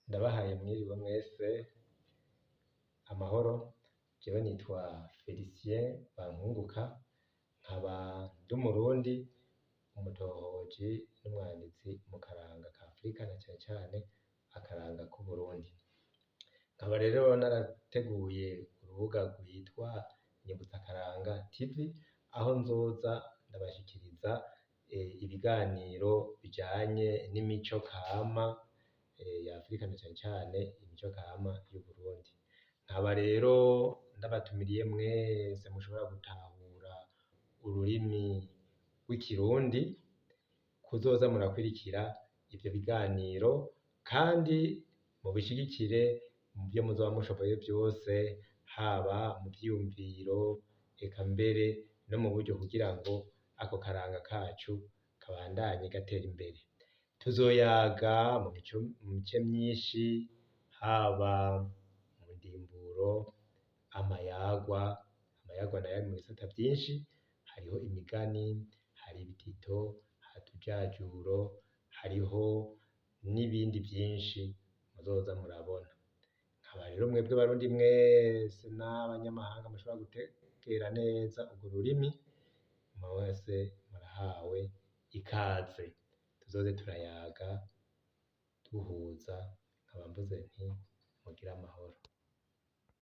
Ndabahaye mwiriwe mwese, amahoro. Jewe nitwa Felicien Bankunguka, nkaba ndi umurundi, umutohoji n'umwanditsi mu karanga ka Afrika na cane cane akaranga k'Uburundi. Nkaba rero narateguye urubuga rwitwa Nyibutsa Akaranga TV, aho nzoza ndabashikiriza ibiganiro bijanye n'imico kama ya Afrika na cane cane imico kama y'Uburundi. Nkaba rero ndabatumiriye mwese mushobora gutahura ururimi rw'ikirundi kuzoza murakwirikira ivyo biganiro kandi mubishigikire muvyo muzoba mushoboye vyose, haba mu vyiyumviro, eka mbere no mu buryo kugira ngo ako karanga kacu kabandanye gatera imbere. Tuzoyaga mu mice myinshi, haba mu ndimburo, amayagwa, amayagwa nayo ari mu bisata vyinshi, hariho imigani, hari ibitito, hari utujajuro, hariho n'ibindi vyinshi muzoza murabona. Nkaba rero mwebwe Barundi mwese n'abanyamahanga mushobora gutegera neza urwo rurimi, mwese murahawe ikaze. Tuzoze turayaga duhuza, nkaba mvuze nti mugire amahoro.